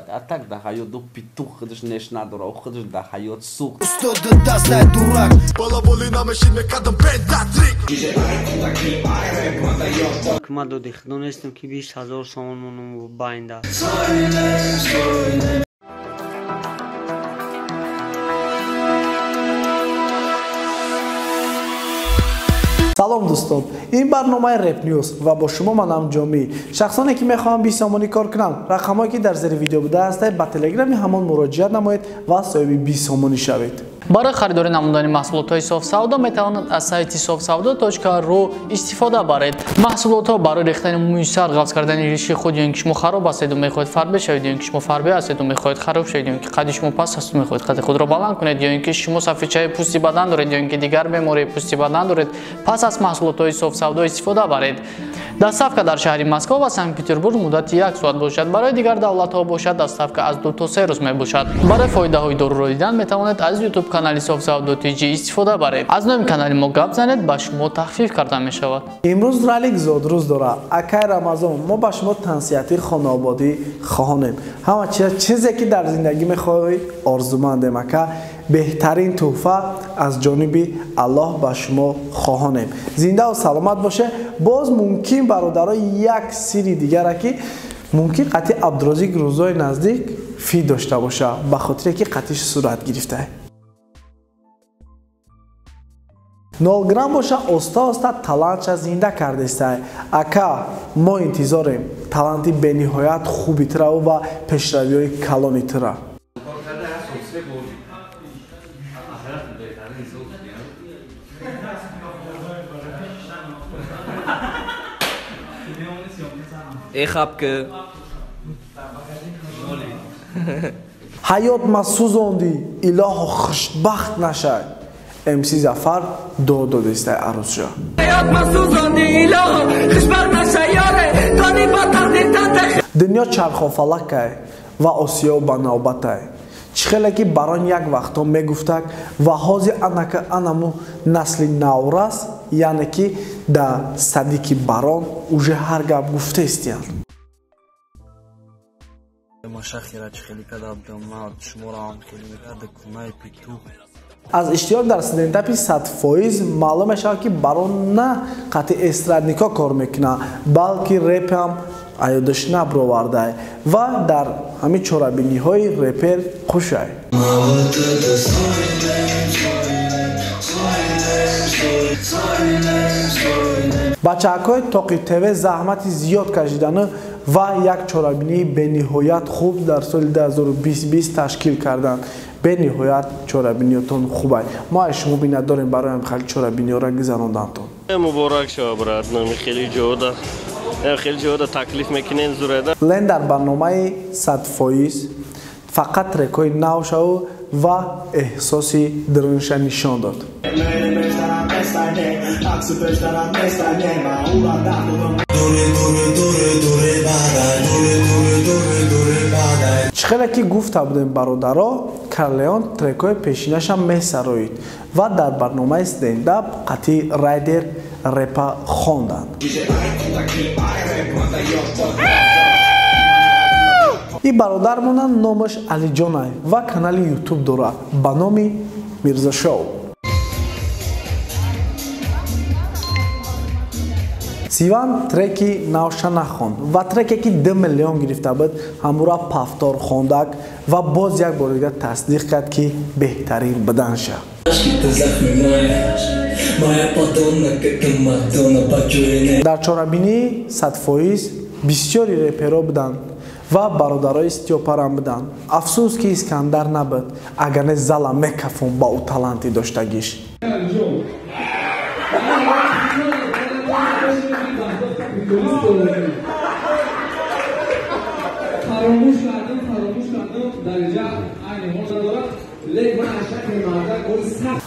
А так да ҳаёт ду питух худаш неш надора, у худаш да ҳаёт сӯхт. Устоди дастай дурак. Балаболи намешид мекардам пентатрик. Ма доди худо нестам ки 20 000 сомон монум байнда. Салом дӯстон, ин барномаи Реп Ньюс ва бо шумо манам Ҷомӣ. Шахсоне ки мехоҳанд 20 сомонӣ кор кунанд, рақамҳое ки дар зери видео буда ҳастанд, ба телеграми ҳамон муроҷиат намоед ва соҳиби 20 сомонӣ шавед. Барои харидорӣ намудани маҳсулотҳои софсавдо метавонад аз сайти sofsavdo.ru истифода баред. Маҳсулотҳо барои рехтани мӯи сар, ғафз кардани риши худ, ё ин ки шумо хароб ҳастеду мехоҳед фарбе шавед, ё ин ки шумо фарбе ҳастеду мехоҳед хароб шавед, ё ин ки қади шумо паст ҳасту мехоҳед қади худро баланд кунед, ё ин ки шумо сафедчаи пӯсти бадан доред, ё ин ки дигар бемории пӯсти бадан доред, пас аз маҳсулотҳои софсавдо истифода баред. Доставка дар шаҳри Москва ва Санкт-Петербург муддати 1 соат бошад. Барои дигар давлатҳо бошад, доставка аз 2 то 3 рӯз мебошад. Барои фоидаҳои доруро дидан метавонед аз YouTube канали Софсавдо TG истифода баред. Аз номи канали мо гап занед, ба шумо тахфиф карда мешавад. Имрӯз ралик зодрӯз дорад. Акай Рамазон, мо ба шумо тансиҳати хонаободӣ хоҳонем. Ҳама чизе ки дар зиндагӣ мехоҳӣ орзумандем, ака. Беҳтарин тӯҳфа аз ҷониби Аллоҳ ба шумо хоҳонем. Зиндаву саломат боше. Боз мумкин бародаро як сири дигара ки мумкин қатъи Абдурозиқ рӯзои наздик фи дошта боша, ба хотире ки қатъиш сурат гирифта. 0 грамм боша, оста оста талантша зинда кардестай. Ака, мо интизорем таланти бениҳоят хуби тираву ва пешравиҳои калони тира. Ҳаёт ма сӯзондӣ, илоҳо хушбахт нашай. МС Зафар дод додестай арӯсша. Дунё чархофалакай ва Осиё ба навбатай. Чӣ хеле ки барон як вақтҳо мегуфтак ва ҳозир анака анаму насли наврас, яъне ки да садики барон уже ҳар гап гуфтаистиянд. Аз иштирок дар стендапи 100% маълум мешавад, ки барон на қатъи эстраднико кор мекунад, балки репам аёдаш набровардай ва дар ҳамин чорабиниҳои репер хушай. Бачаҳакҳои Тоқи ТВ заҳмати зиёд кашидану ва як чорабинии бениҳоят хуб дар соли 2020 ташкил карданд. Бениҳоят чорабиниётон хубай. Мо аз шумо миннатдорем барои ҳам хеле чорабиниёро гузарондантон. Муборак шава, брат, номи хеле ҷода. Хеле ҷода таклиф мекунен зурада. Лен дар барномаи 100% фақат трекҳои нав шаву ва эҳсоси дурунша нишон дод. Чӣ хеле ки гуфта будем бародаро, Карлеон трекҳои пешинаша месароид ва дар барномаи стендап қатъи Райдер репа хонданд. Ин бародармона номаш Алиҷонай ва канали Ютуб дорад ба номи Мирзашоу. Сиван треки навша нахонд ва треке ки 2 миллион гирифта буд, ҳамура пафтор хондак ва боз як бор дигар тасдиқ кард, ки беҳтарин буданша. Дар чорабинии 100% бисёри реперо буданд ва бародарои Стёпарам буданд. Афсӯс ки Искандар набуд, агар не зала мекафон ба ӯ таланти доштагиш.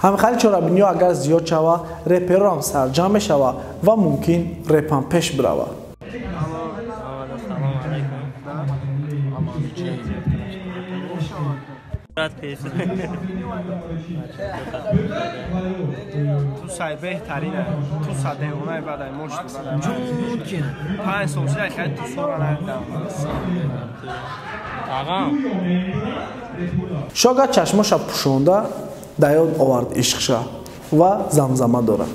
Ҳамхали чорабиниҳо агар зиёд шава, репероам сарҷамъ мешава ва мумкин репам пеш бирава. Ту сай беҳтарина, ту са девонаи бадай мошти бадай. 5 сол шуда хеле ту сора надидам. Шога чашмоша пӯшонда да ёд овард ишқша ва замзама дорад.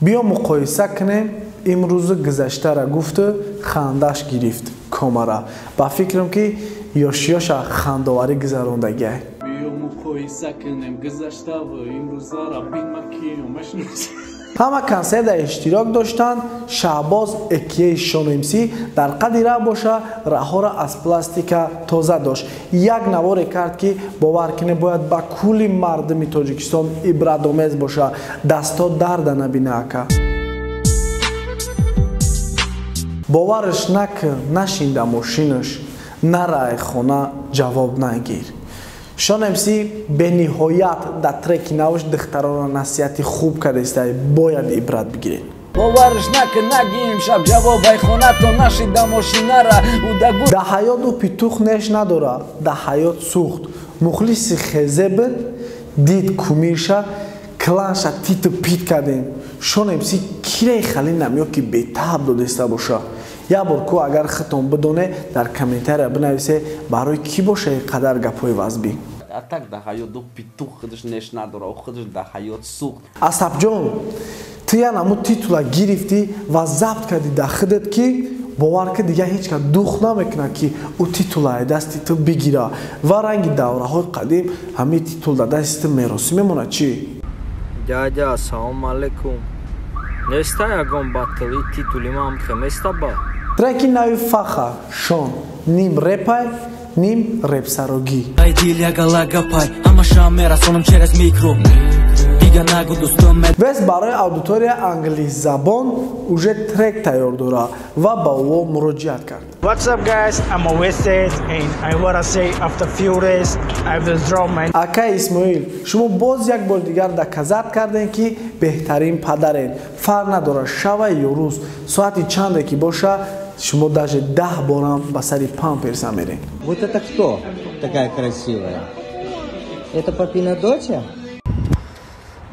Биё муқоиса кунем имрӯзу гузаштара гуфту хандаш гирифт комара. Ба фикрам ки ёшиёша хандоварӣ гузарондагиай. Ҳама консерт иштирок доштанд. Шаҳбоз экияи Шон МС дар қади раҳ боша раҳҳоро аз пластика тоза дошт. Як наворе кард ки бовар кунед бояд ба кулли мардуми Тоҷикистон ибратомез боша. Дастҳо дарда набина ака. Бовараш накун, нашинда мошинаш, нарай хона ҷавоб нагир. Шон МС бениҳоят дар треки навш духтаронро насиҳати хуб кардааст, бояд ибрат бигиред. Боварш накун, наги имшаб ҷавобай хонато нашида мошинара удагу. Дар ҳаёт ӯ питух неш надорад, дар ҳаёт сӯхт. Мухлиси хезеб дид кумирша, кланша титу пит кардем. Шон МС кираи хали намё ки бетааб додеста боша. Як бор ку агар худтон бидоне дар комментария бинависе барои кӣ боша ин қадар гапҳои вазбӣ. А так дар ҳаёт ӯ питух худаш неш надорад, худаш дар ҳаёт сӯхт. Асабҷон, ту як намуд титула гирифтӣ ва забт кардӣ дар худат ки бовар ки дигар ҳеҷ кас дух намекунад ки ӯ титулае дасти ту бигира ва ранги давраҳои қадим ҳамин титул дар дасти ту меросӣ мемонад чӣ? Дядя, ассалому алайкум. Неста ягон батли титули ман хеместа ба? Треки нави Фаха Шон ним репай, ним репсарогӣ. Вес барои аудитория англисзабон уже трек тайёр дорад ва ба ӯ муроҷиат кард. What's up guys, I'm Oasis and I wanna say after few days I will draw my. Акай Исмоил, шумо боз як бор дигар доказат кардем ки беҳтарин падарен. Фарқ надорад шава ё рӯз, соати чанде ки боша, шумо даже 10 борам ба сари памперса мерем. Вот это кто такая красивая? Это папина доча?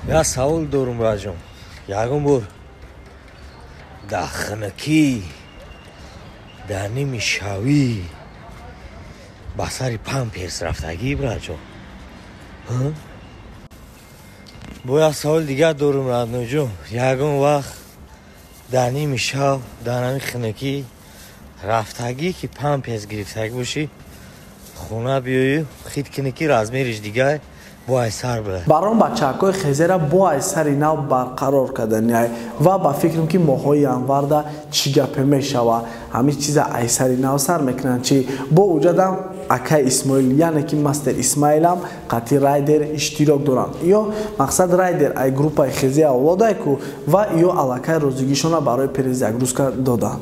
Я савол дорум раҷон. Ягон бор дар хунукӣ, дар ними шавӣ ба сари памперс рафтагӣ браҷон? Бо як савол дигар дорум радноҷон. Ягон вақт дар ними шав, дар ҳамин хунукӣ рафтагӣ ки памперс гирифтагӣ бошӣ, хона биёӣ, хит кунӣ ки размериш дигар Барон бачаҳакҳои хезера бо ай сари нав барқарор кардани ва ба фикрам ки моҳҳои январда чӣ гапе мешава, ҳамин чиза ай сари нав сар мекунанд. Чи бо вуҷадам акай Исмоил, яъне ки мастер Исмаилам қатъи райдер иштирок доранд. Ё мақсад райдер ай группаи хези авлодай ку ва ё аллакай розигишона барои перезагрузка доданд.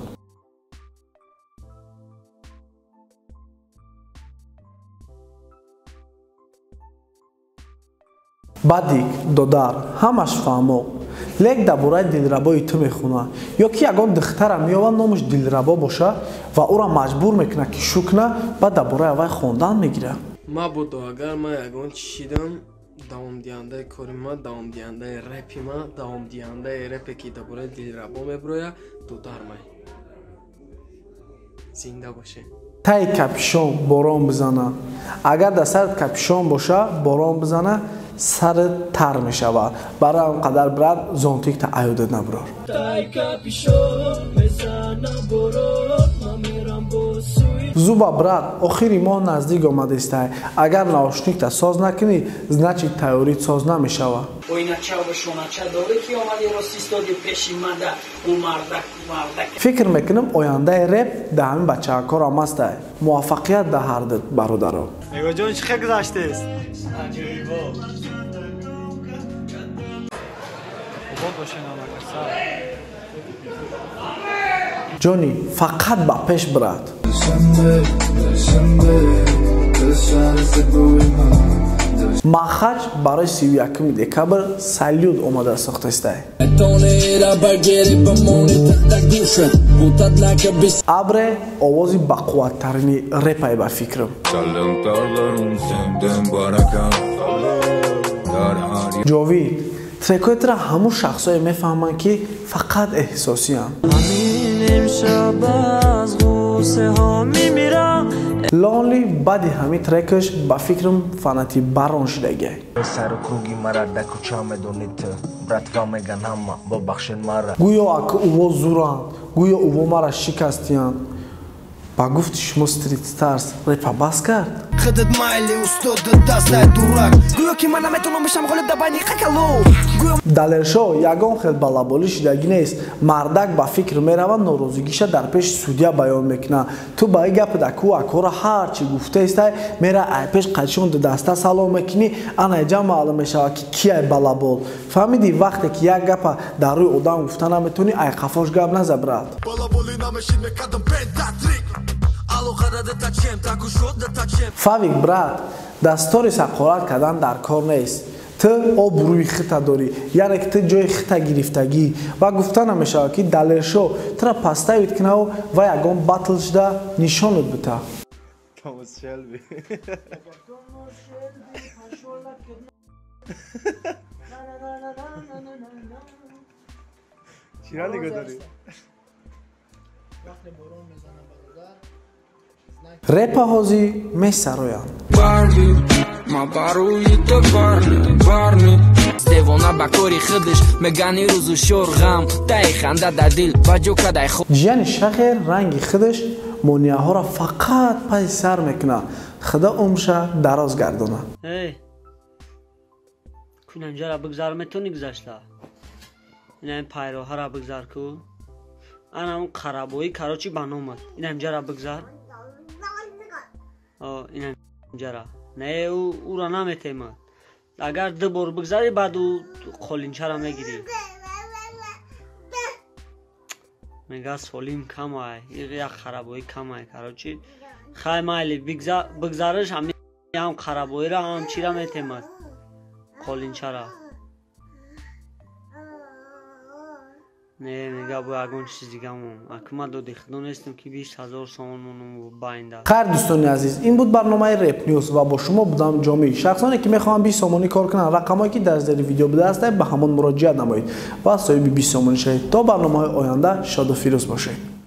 Бадик, додар, ҳамаш фаҳмо. Лек дар бораи дилрабои ту мехонад. Ё ки ягон духтара меёвад номаш дилрабо боша ва ӯро маҷбур мекунад ки шу кунад, баъд дар бораи аввай хондан мегирад. Мабодо агар ман ягон чӣ шидам, давомдиҳандаи кори ман, давомдиҳандаи репи ман, давомдиҳандаи репе ки дар бораи дилрабо мебирояд, додар май. Зинда боше. Таи капишон борон бизана. Агар дар сарат капишон боша, борон бизана, сарат тар мешавад. Барои он қадар брат зонтикта аюда наброр. Зуба брат, охири моҳ наздик омадестай. Агар наушникта соз накунӣ, значит тайёрит соз намешавад. Фикр мекунам ояндаи реп дар ҳамин бачаҳакорам ҳастай. Муваффақият дар ҳар ду бародаро. Мегоҷон, чӣ хел гузаштест? Ҷони, фақат ба пеш брат. Махач барои 31 декабр салют омода сохтастай. Абре овози бақувваттарини репай ба фикрам. Ҷовид, трекҳои тура ҳамун шахсое мефаҳманд ки фақат эҳсосиянд. امشب از غصه ها میمیرم. Лонли баъди ҳамин трекаш ба фикрам фанати барон шудагиай. Сару круги мара да кӯча медонӣ ту, братва меган ҳама бобахшед мара. Гӯё ака уво зуранд, гӯё уво мара шикастиянд. Ба гуфти шумо Street Stars репа бас кард? Худат майли устодат дастай дурак, гӯё ки ман наметавонам бишам ғолиб дар байни қакало. Далершо ягон хел балаболӣ шудагӣ нест. Мардак ба фикр меравад, норозигиша дар пеши судья баён мекунад. Ту ба ин гапи даку акора ҳарчи гуфтаистай, мера ай пеш қачон даста салом мекунӣ, ана ҷа маълум мешавад ки ки ай балабол. Фаҳмидӣ, вақте ки як гапа дар рӯи одам гуфта наметавонӣ, ай қафош гап наза, брат. Фавик, брат, дастори сақорат кардан дар кор нест. Ту обрӯи хита дорӣ, яъне ки ту ҷои хита гирифтагӣ ва гуфта намешавад ки Далершо тура поставит кунаву ва ягон батл шуда нишонат бита. Репа ҳозӣ месароянд. Ҷияни шахер ранги худаш монеаҳоро фақат паси сар мекунад. Худо умрша дароз гардонад. Кунанҷара бигзар, метавонӣ гузашта? Ина пайроҳара бигзар ку. Ана он қарабоӣ короче ба номад. Инамҷара бигзар. Инамҷара. Не, ӯра наметемад. Агар ду бор бигзарӣ, баъд ӯ қолинчара мегирӣ. Мега солим камай, як харабоӣ камай, короче. Хай майли бигзариш, ҳам қарабоиро ҳам чира метемад. Қолинчара. Не, мега бо ягон чиз дигамон. Акма доди худо нестам ки 20 000 сомон монум байнда. Хайр, дӯстони азиз, ин буд барномаи Rap News ва бо шумо будам Ҷомӣ. Шахсоне ки мехоҳанд 20 сомонӣ кор кунанд, рақамҳое ки дар зери видео будааст, ба ҳамон муроҷиат намоед ва соҳиби 20 сомонӣ шавед. То барномаҳои оянда шоду фирӯз бошед.